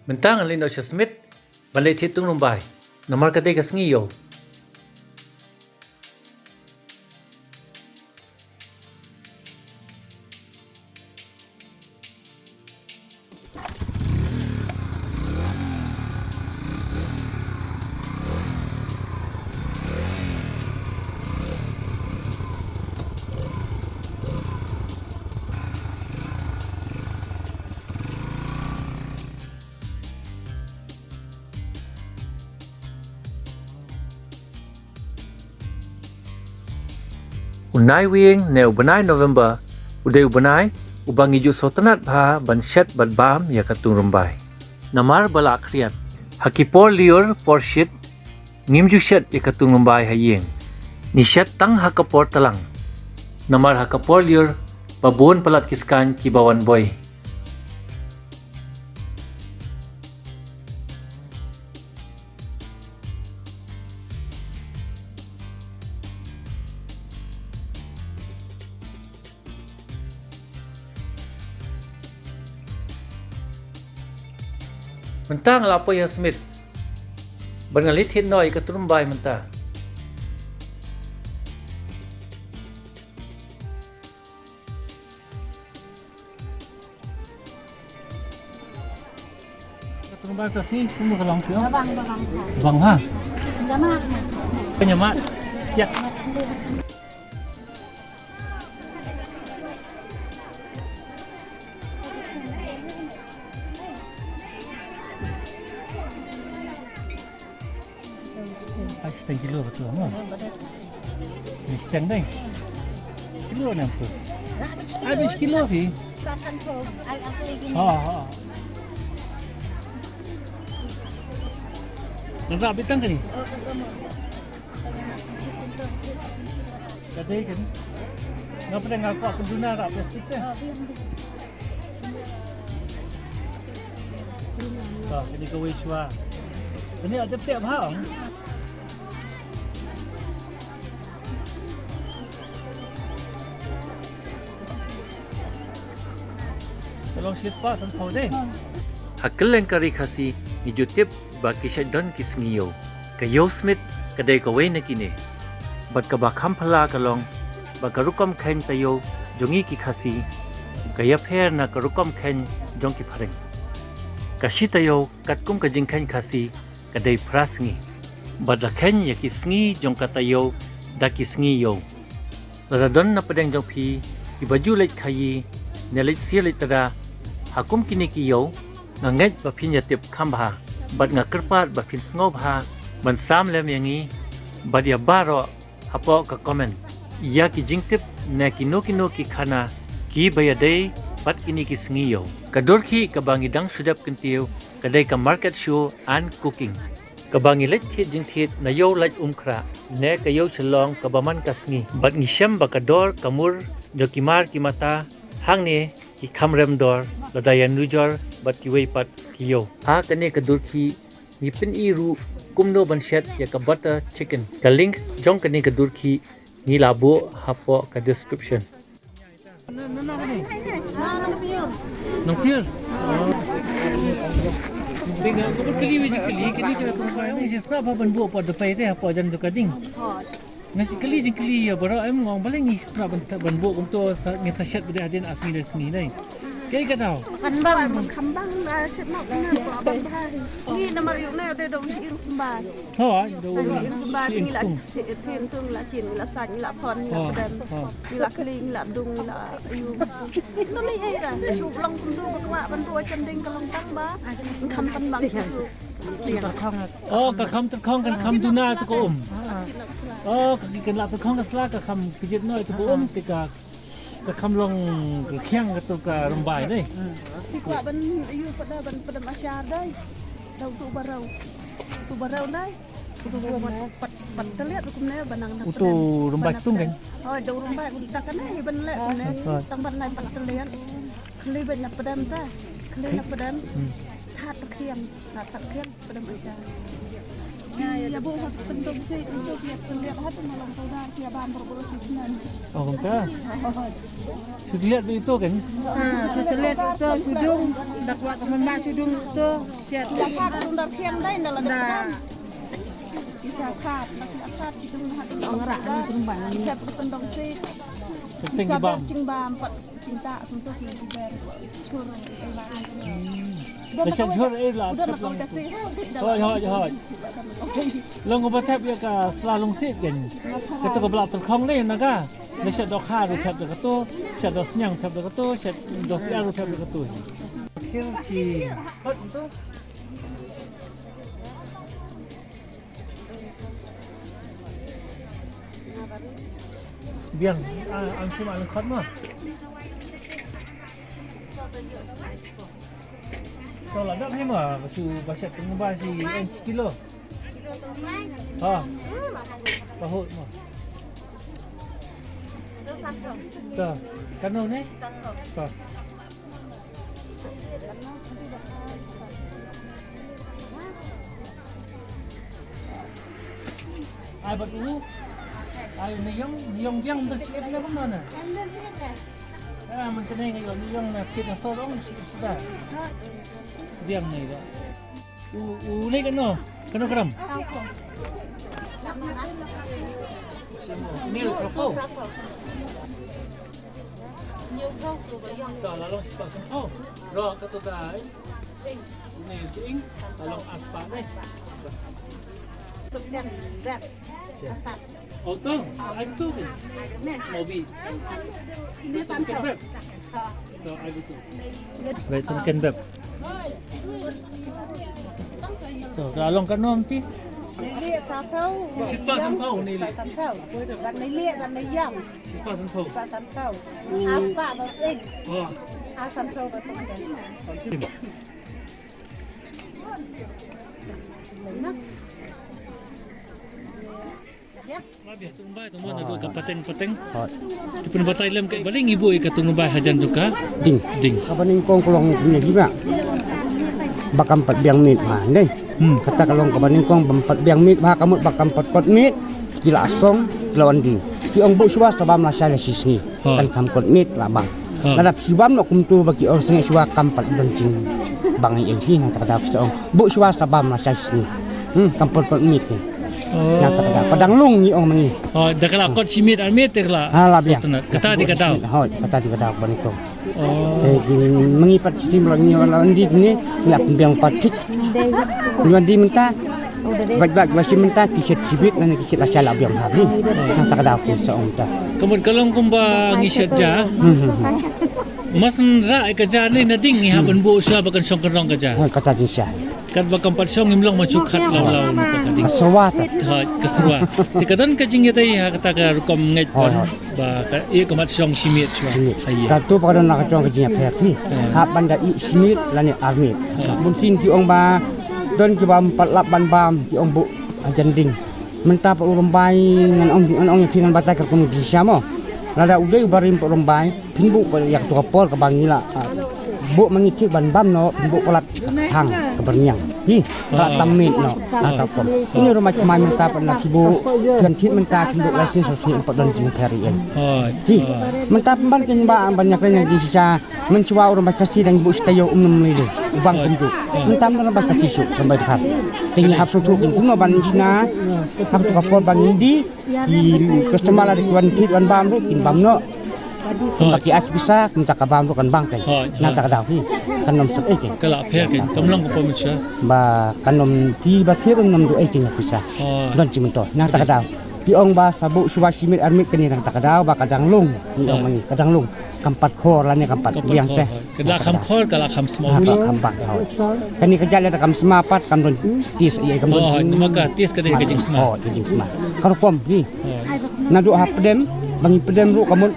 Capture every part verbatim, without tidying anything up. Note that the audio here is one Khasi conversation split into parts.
Mynta ngan leit noh sha Smit ban leit thied Tungrymbai namar ka dei ka sngi ïew. U Naiwieng ne u bnai November u dei u bnai uba ngi ju sngewtynnat bha ban shet bad bam ïa ka Tungrymbai. Namar ba la khriat, ha ki por lyiur por shit ngim ju shet ïa ka Tungrymbai ha ïing. Ngi shet tang ha ka por tlang. Namar ha ka por lyiur ba bun palat ki skaiñ kiba wan boi. Mynta nga la poi ha Smit. Bad nga leit thied noh ïa ka Tungrymbai mynta. Ka Tungrymbai ka sngi kumno ka long phi ong? Bang, bang, bang. Bang ha? Ka nyamat. Ka nyamat. Ïa. Ai, shiteng kilo betul mo. Ni shiteng dei. Kilo nam tu. Ai, bis kilo sih. Ha, ha. Nang tak bitang kani? Ka dei kan. Nga pernah ngaku aku duna rak plastik teh. Ka, kani kawei shuwa. Kani ada pek bha. Ka long shit pa san pau dei. Ha kylleng ka ri Khasi ngi ju tip ba ki shait don ki sngi ïew. Ka ïew Smit ka dei kawei na kine. Bad kaba kham phylla ka long ba ka rukom kheiñ taïew jong ngi ki Khasi ka ïapher na ka rukom kheiñ jong ki phareng. Ka shi taïew katkum ka jingkheiñ Khasi ka dei phra sngi. Bad la kheiñ ïa ki sngi jong ka taïew da ki sngi ïew. Lada don na pdeng jong phi kiba ju leit khaïi ne leit sir leit tada ha kum kine ki ïew, nga ngeit ba phin ïa tip kham bha bad nga kyrpad ba phin sngewbha ban sam lem ïa ngi bad ïa baroh hapoh ka comment ïa ki jingtip ne kino kino ki khana kiba ïadei bad kine ki sngi ïew. Ka dur khih kaba ngi dang shu dep kyntiew ka dei ka market show and cooking. Kaba ngi leit thied jingthied na ïew lait Umkhrah ne ka ïew Shillong kaba man ka sngi. Bad ngi shem ba ka dor ka mur jong ki mar ki mata hangne ki kham rem dor lada ïanujor bad kiwei pat ki ïew. Ha kane ka dur khih ngi pyni ruh kumno ban shet ïa ka butter chicken. Ka link jong kane ka dur khih ngi la buh hapoh ka description. Nongpyur. Ding, nga kylli wei jingkylli, kine ki la tong pai, ngi sngap ban buh hapoh dpei te, hapoh jan jong ka ding. Nga kylli jingkylli ïa baroh, em, nga ong balei ngi sngap ban, ban buh kumto, sa, ngi sa shet beit hadien ar sngi lai sngi nai. Kaei ka daw? Khambang, khambang, ah, shet noh, ngi namar ïoh nai, dei dong ïing sumba. Ho, dong ïing sumba, ngi la Thiem tu ngi la chin, ngi la sait, ngi la phon, ngi la pdem. Ngi la kli, ngi la dung, ngi la ïu. Ngi la lei ei da. Shu long kumtu ba kwah ban roi kan ding ka long tang ba. Kham kan bang kumtu. Oh, ka kham tyrkhong kan kham duna tu ka um. Oh, ka ki kan la tyrkhong ka sla ka kham kjit noi tu ka um te ka Ka kham long ka khiang katu ka rymbai dei. Ki kwah ban ïu pat da ban pdem ashar dei. Da utu barau. Utu barau dei. Utu pat pat taliat kumne banang na. Utu rymbai ktung kan. Oh, da rymbai utu ta kan hi ban leh kumne. Tang ban lai pat taliat. Khli ban na pdem ta. Khli na pdem. That khiang. That khiang. Pdem ashar. Oh, kumta. Shu tylliat beit ito kan? Ah, shu tylliat ito shu dung, da kwah ka mama shu dung ito, shet. Da. Ka teng ki bam. Jingtah kumto ki ber chur. Hmm. Da shet chur eh la. Hoi, hoi, hoi. Long ko ba thep ïa ka sla lungsiej kan. Kato ka ba la tyrkhong ne na ka. Da shet dohkha ruh thep da kato, shet dohsniang thep da kato, shet dohsiar ruh thep da kato. Khil shi. Biang, ah, ang sim ang khot mo. To la dap hi mo, ba shu ba shet teng ba shi en shi kilo. Ha. Ba hot mo. To, kano ne? To. Ai bad u. Ai ne ïong, ne ïong biang dur shi ep ne bang na. Ah, man kane ka ïong ne ïong na kit na sorong shi shi da. Biang ne ba. U, u ne kano? Kano kram? Mil kropo. Ta la long spah sanphew. Ro ka tu tai. Ni sing. La long ar spah ni. Oh, to. Ai tu. Mobi. Ni sanphew. To, ai tu. Right, tu kan beb. To, ka long ka nom ti. Ni sanphew. Spah sanphew ni. Spah sanphew. Ban ni li, ban ni ïong. Spah sanphew. Spah sanphew. Ar spah ba sing. Oh. Ar sanphew ba sing. Ka pateng, pateng. Hooid. Te pynbatai lem ka balei ngi buh ïa ka tungrymbai hajan jong ka ding. Ding. Kaba nyngkong ka long kumne hi ba. Ba kam pat biang miet ma, ne. Hmm. Kata ka long kaba nyngkong bym pat biang miet ba ka mut ba kam pat kot miet. Ki la song, ki la wan ding. Ki ong buh shuwa sa bam lashai lashisngi. Hooid. Kan kham kot miet la bam. Hooid. Lada phi bam noh kumto ba ki ong sngewshuwa kam pat don jingbang ïa phi, nangta ka daw ki sa ong buh shuwa sa bam lashai lashisngi. Hmm, kam pat kot miet. Oh. Nangta ka daw ka dang lung ngi ong ma ngi. Oh, da ka la kot shi miet ar miet te ka la. Ha, la biang. Kata dei ka daw. Hooid, kata dei ka daw ba nyngkong. Oh. Te ki ma ngi pat ki sim la ngi wan la wan dih ne, ngi la pynbiang pat thik. Ngi wan dih mynta. Bad bad ba sim mynta ki shet shibit lane ki shet lashai la biang ha ngi. Nangta ka daw ki sa ong ta. Ka mut ka long kumba ngi shet ja. Hmm, hmm, hmm. Mas nra ka ja ne na ding ngi hap ban buh shuwa ba kan shong kan rong ka ja. Ha, kata jingshisha. Katba kam pat shong ngim long ma shu khat law law na ka ding. Ka syrwa ta. Ka, ka syrwa. Te ka don ka jingïadei ha kata ka rukom ngeit. Hooid, hooid. Ba ka ïa ka mat shong shi miet shuwa. Shi miet. Ai ïa. Kato pa ka don la ka jong ka jingïapher hi. Hmm. Hap ban da ïa shi miet lane ar miet. Hmm. Bun sien ki ong ba don kiba ym pat lap ban bam ki ong buh hajan ding. Mynta pat u rymbai ngan ong ngan ong ïa phi ngan batai ka kum jingshisha mo. Lada u dei u barim pat u rymbai phin buh pat ïa kato ka por kaba ngi la, ah, buh ma ngi thik ban bam noh phin buh palat ka thang ka byrniang. Hi. Ka tam miet noh, ha, ka pom. Ini rumah kemai mynta pat na ki buh, kan thik mynta ki buh license, thik pat don jingpher ïa. Hooid. Hi. Hooid. Mynta pynban kin ba ban ïa kren ïa jingshisha, mynshuwa u rymbai Khasi dang buh shi taïew um nym lei lei. U bang kumjuh. Hooid. Mynta mynta rymbai Khasi shuh, rymbai dkhar. Te ngi hap sngewthuh kin kumno ban shna, hap tu ka por ban ngin dih, ki customer lada ki wan thied wan bam ruh kin bam noh. Hooid. Ba ki ai pisa, kumta ka bam ruh kan bang kai. Hooid, hooid. Nangta ka daw hi. Kan ym suk ei kai. Ka la pher kai. Kam long ka pom sha. Ba kan ym phi ba thied ruh ym duh ei kai ïa pisa. Hooid. Don shi myntoi. Nangta ka daw. Phi ong ba sa buh shuwa shi miet ar miet kane nangta ka daw ba ka dang lung. Ngi ong ma ngi ka dang lung. Kam pat khor lane kam pat biang te. Ka la kham khor, ka la kham sma. Ha, ka la kham bang, hooid. Kane ka jait lada kam sma pat kam don taste ïa, kam don jing. Oh, namar ka taste ka dei ka jingsma. Oh, ka jingsma. Ka rukom hi. Oh. Naduh ha pdem, ba ngi pdem ruh ka mut.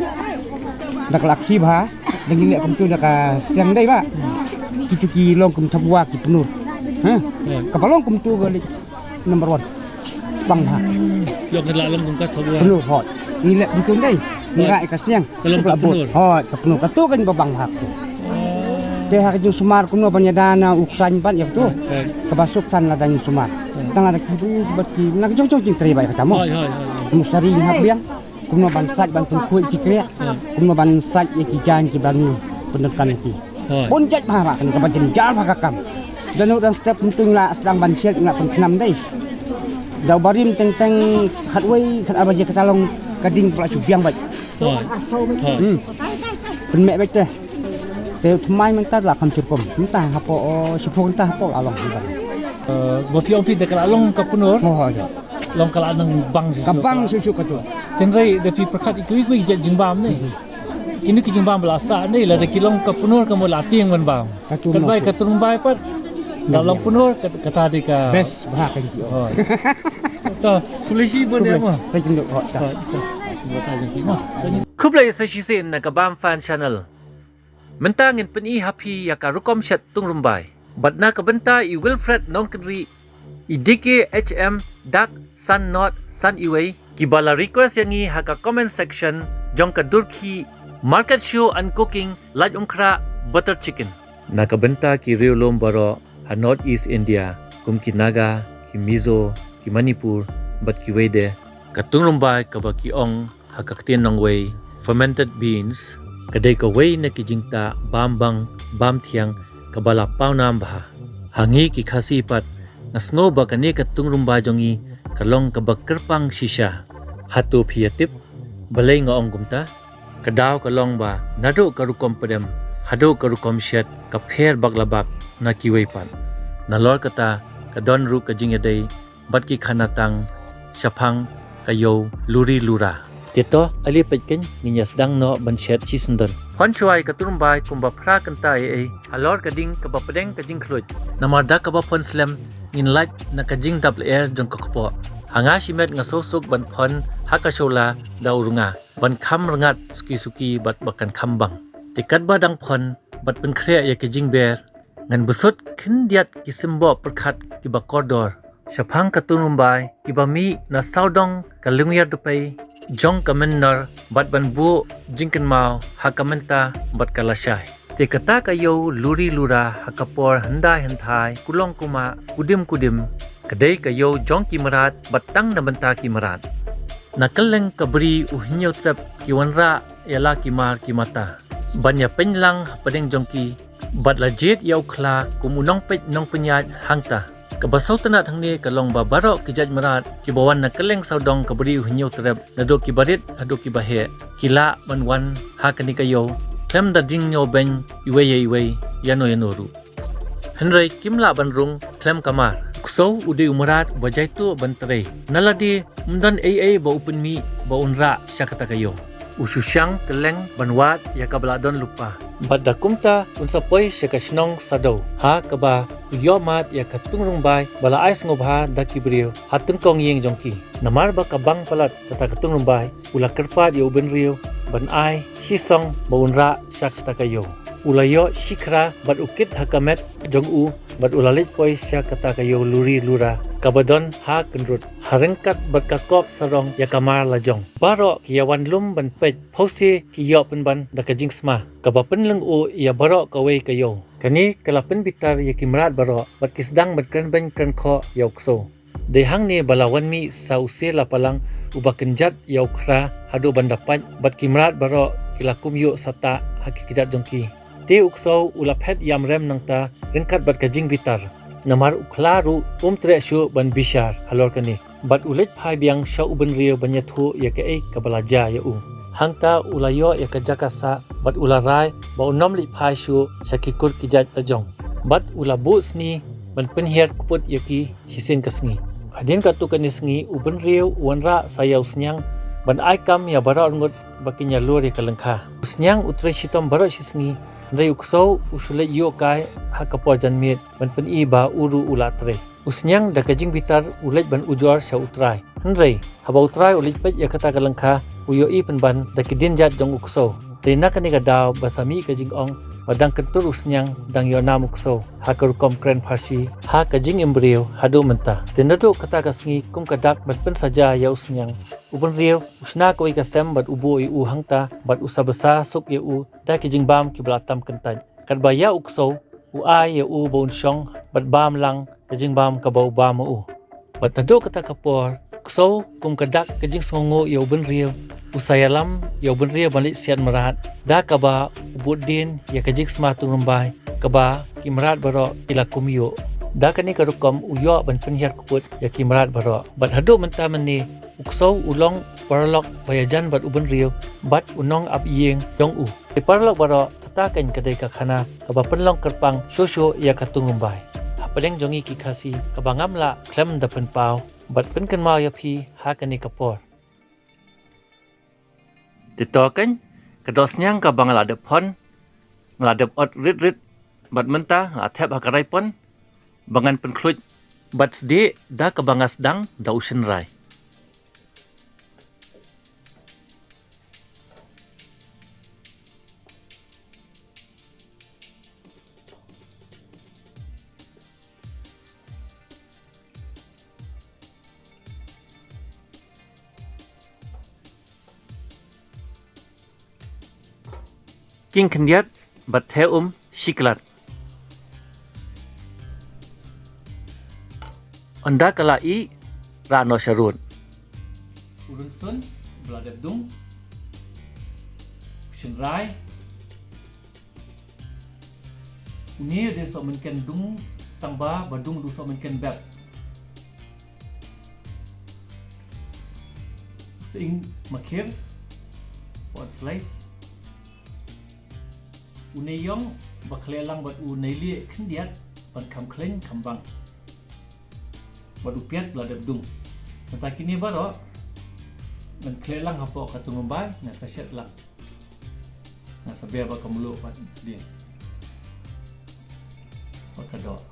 Da ka la khih bha, da ngi leh kumtu da ka siang dei ba. Kitu ki long kum thabwa ki pnur. Ha? Oh. Kaba long kumtu ka leh number one. Bang bha. Ïoh ka la long kum ka thabwa. Pnur, hooid. Ngi leh kumtu dei. Ngi rah ïa ka siang. Ka long ka pnur. Hooid, ka pnur. Kato kan ba bang bha. Oh. Te ha ka jingsumar kumno ban ïada na u khlaiñ bad ïa katu. Kaba suk san lada ngi sumar. Tang lada ki bri bad ki na ka jong jong jingtrei bad ïa kata mo. Kumno sari hap biang. Kumno ban sait ban pynkhuid ki kreh. Kumno ban sait ïa ki jaiñ kiba ngi pyndonkam ïa ki. Bun jait bha ba kane kaba jynjar bha ka kam. Da u dang step pyntung la sdang ban shet nga pynkhnam dei. Da u barim teng teng khatwei khatar baje kata long ka ding pla shu biang bad. Hmm. Pynmeh bad te. Te thymmai mynta la kham syrkom. Mynta hapoh, oh, shiphew mynta hapoh la long. Ba phi ong phi da ka la long ka pynur. Long ka la nang bang shuh shuh. Ka bang shuh shuh ka tu. Tynrai da phi pyrkhat ïa kiwei kiwei jait jingbam ne. Kine ki jingbam ba la sah ne lada ki long ka pynur ka mut la tieng ban bam. Ka tu katbai ka trung bai pat. Da long pynur kata dei ka best bha ka jingkit. To, khublei shibun ïa mo. Sa jingduk hot ta. Khublei sa shisien na ka Bam Fan Channel. Mynta ngin pyni ha phi ïa ka rukom shet tungrymbai. Bad na ka bynta i Wilfred Nongkynrih, i D K H M dak san not san iwei kiba la request ïa ngi ha ka comment section jong ka Durki Market Show and Cooking Laitumkhrah Butter Chicken. Na ka bynta ki riewlum baroh ha North East India kum ki Naga, ki Mizo, ki Manipur bad kiwei de, ka tungrymbai kaba ki ong ha ka ktien nongwei fermented beans ka dei kawei na ki jingtah bam bang bam thiang kaba la pawnam bha. Ha ngi ki Khasi pat nga sngew ba kane ka tungrymbai jong ngi ka long kaba kyrpang shisha. Hato phi ïa tip balei nga ong kumta? Ka daw ka long ba naduh ka rukom pdem haduh ka rukom shet ka pher bak la bak na kiwei pat. Nalor kata ka don ruh ka jingïadei bad ki khanatang shaphang ka ïew luri lura. Te to ale peit kein ngin ïa sdang noh ban shet shisyndon. Phon shuwa ïa ka tungrymbai kumba phra kynta ei ei halor ka ding kaba pdeng ka jingkhluit. Namar da kaba phon slem ngin lait na ka jingdap lyer jong ka kpoh. Ha nga shimet nga sngewsuk ban phon ha ka shawla da u rnga ban kham rngat suki suki bad ba kan kham bang. Te katba dang phon bad pynkhreh ïa ka jingber ngan bsut khyndiat ki symboh pyrkhat kiba kordor shaphang ka tungrymbai kiba mih na sawdong ka lyngngoh dpei jong ka mynnor bad ban buh jingkynmaw ha ka mynta bad ka lashai. Te kata ka ïew luri lura ha ka por hyndai hynthai kulong kumah kudim kudim ka dei ka ïew jong ki mrad bad tang na bynta ki mrad. Na kylleng ka bri u Hynñiewtrep ki wanrah ïa la ki mar ki mata ban ïa pynlang hapdeng jong ki bad la jied ïa u khla kum u nongpeit nongpynïaid hangta. Kaba sngewtynnat hangne ka long ba baroh ki jait mrad kiba wan na kylleng sawdong ka bri u Hynñiewtrep naduh kiba rit haduh kiba heh ki lah ban wan ha kane ka ïew khlem da ding ñiewbeiñ iwei ïa iwei ïano ïano ruh. Hynrei kim lah ban rung khlem ka mar. U ksew u dei u mrad ba jaituh ban trei. Nalade ym don ei ei ba u pynmih ba un rah sha kata ka ïew. U shu shang kylleng ban wad ïa kaba la don lypa. Bad da kumta un sa poi sha ka shnong Sadew ha kaba u ïoh mad ïa ka tungrymbai ba la ai sngewbha da ki briew ha tyngkong ïing jong ki. Namar ba ka bang palat kata ka tungrymbai u la kyrpad ïa u bynriew ban ai shi song ba un rah sha kata ka ïew. U la ïoh shi khra bad u kit ha ka met jong u bad u la leit poi sha kata ka ïew luri lura kaba don ha kynrut ha ryngkat bad ka kop sarong ïa ka mar la jong. Baroh ki ïa wan lum ban peit phewse ki ïoh pynban da ka jingsma kaba pynlyngngoh ïa baroh kawei ka ïew. Kane ka la pynbitar ïa ki mrad baroh bad ki sdang ban kren beiñ kren khoh ïa u ksew. Dei hangne ba la wan mih sa u Sir Lapalang uba kynjat ïa u khra haduh ban da pait bad ki mrad baroh ki la kum ïuh satah ha ki kjat jong ki. Te u ksew u la phet ïam rem nangta ryngkat bad ka jingbitar. Namar u khla ruh um treh shuh ban bishar halor kane. Bad u leit phai biang sha u bynriew ban ïathuh ïa kaei kaba la jia ïa u. Hangta u la ïoh ïa ka jaka sah bad u la rai ba un ym leit phai shuh sha ki kur ki jait la jong. Bad u la buh sni ban pynhiar kput ïa ki shisien ka sngi. Hadien katto katne sngi u bynriew u wanrah sa ïa u Sniang ban ai kam ïa baroh arngut ba kin ïalur ïa ka lyngkha. U Sniang u trei shitom baroh shi sngi, hynrei u ksew u shu leit ïuh kai ha ka por janmiet ban pyni ba u ruh u la trei. U Sniang da ka jingbitar u leit ban ujor sha u trai. Hynrei haba u trai u leit peit ïa kata ka lyngkha u ïohi pynban da ki dienjat jong u ksew. Te na kane ka daw ba sa mih ka jingong ba dang kyntur u Sniang dang ïoh nam u ksew ha ka rukom kren pharshi ha ka jingim briew haduh mynta. Te naduh kata ka sngi kum ka dak ban pynsaja ïa u Sniang, u bynriew u shna kawei ka sem bad u buh ïa u hangta bad u sa bsa suk ïa u da ki jingbam kiba la tam kyntait. Katba ïa u ksew, u ai ïa u ba un shong bad bam lang ka jingbam kaba u bam ma u. Bad naduh kata ka por, u ksew kum ka dak ka jingsngewnguh ïa u bynriew, u sa ïalam ïa u bynriew ban leit siat mrad, da kaba u bud dien ïa ka jingsma tungrymbai kaba ki mrad baroh ki la kum ïuh. Da kane ka rukom u ïoh ban pynhiar kput ïa ki mrad baroh. Bad haduh mynta mynne, u ksew u long u paralok ba ïajan bad u bynriew bad u nongap ïing jong u. Ki paralok baroh, kata keiñ ka dei ka khana kaba pynlong kyrpang shuh shuh ïa ka tungrymbai hapdeng jong ngi ki Khasi, kaba ngam lah khlem da pynpaw bad pynkynmaw ïa phi ha kane ka por. Te to keiñ, ka dohsniang kaba nga la dep phon, nga la dep ot rit rit, bad mynta nga la thep ha ka raipon ba ngan pynkhluit bad sdieh da kaba nga sdang da u shynrai. King khyndiat bad theh um shi klat. Ynda ka la ih, rah noh sharud. U rynsun ba la dep dung, u shynrai. Une u dei sohmynken dung tang ba, ba dung u dei sohmynken bep. Sying makhir, bad slice. Une u ïong ba khleh lang bad une u lieh khyndiat ban kham khlaiñ kham bang. Bad u piat ba la dep dung. Mynta kine baroh ngan khleh lang hapoh ka tungrymbai, ngan sa shet lang. Ngan sa ber bad ka mluh bad dien bad ka doh.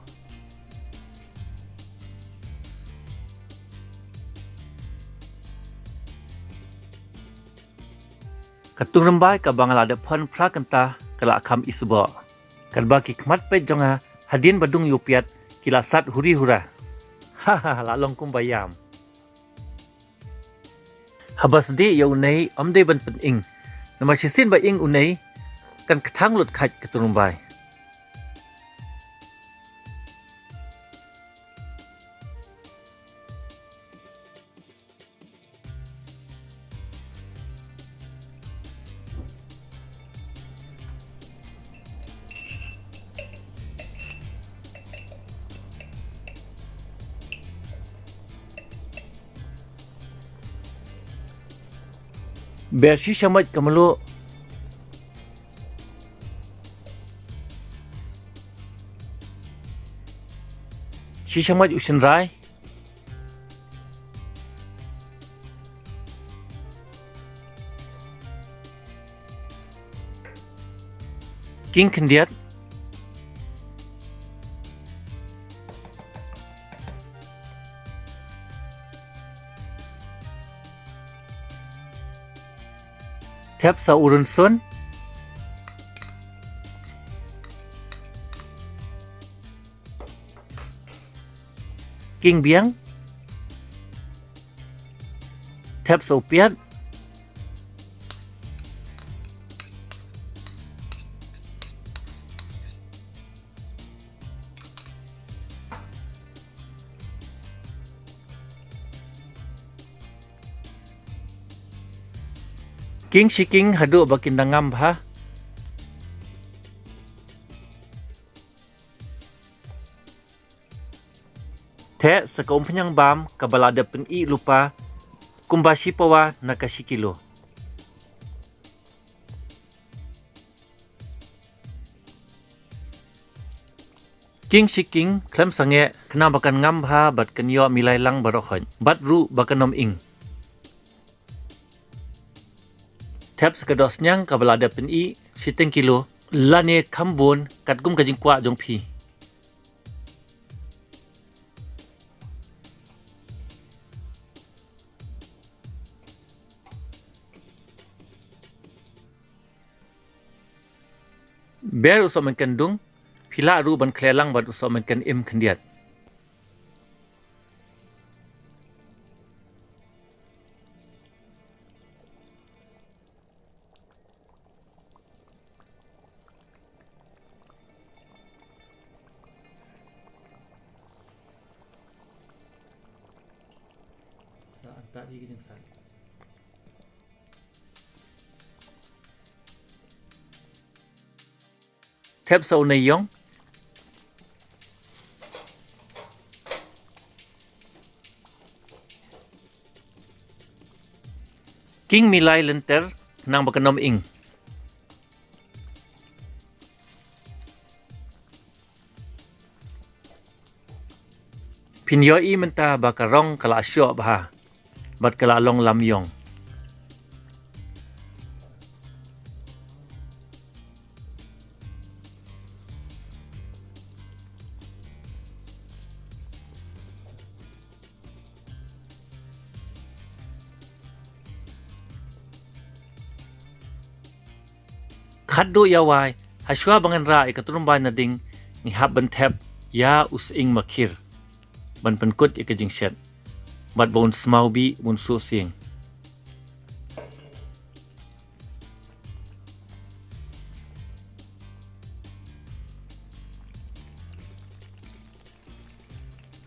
Ka tungrymbai kaba nga la dep phon phra kynta ka la kham isboh. Katba ki khmat peit jong nga hadien ba dung ïa u piat, ki la sat huri hura. Ha ha, la long kumba ïam. Haba sdieh ïa une, ym dei ban pynïng. Namar shisien ba ïng une, kan kthang lut khait ka tungrymbai. Ber shi shamoit ka mluh. Shi shamoit u shynrai. King khyndiat. Thep sa u rynsun. King biang. Thep sa u piat. King shi king haduh ba kin da ngam bha. Theh sa ka umphniang bam kaba la dep pynïh lypa kumba shi pawa na ka shi kilo. King shi king khlem sangeh, khnang ba kan ngam bha bad kan ïoh milai lang baroh khoit bad ruh ba kan ym ing. Thep sa ka dohsniang kaba la dep pynïh shiteng kilo lane kham bun katkum ka jingkwah jong phi. Ber u sohmynken dung, phi lah ruh ban khleh lang bad u sohmynken im khyndiat. Sa antat ïa ki jingsat. Thep sa une ïong. King milai lynter nang ba kan ym ing. Phin ïohi mynta ba ka rong ka la shoh bha bad ka la long lam ïong. Khatduh ïa wai, hashwa ba ngan rah ïa ka trumbai na ding, ngi hap ban thep ïa u sying makhir ban pynkut ïa ka jingshet bad ba un smaw bih, ba un suh sying.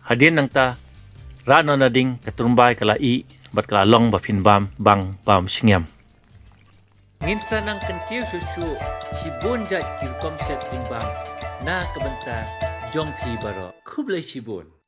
Hadien nangta, rah noh na ding, ka trumbai ka la ih bad ka la long ba phin bam bang bam shngiam. Ngin sa nang kyntiew shuh shuh shibun jait ki rukom shet jingbam na ka bynta jong phi baroh. Khublei shibun.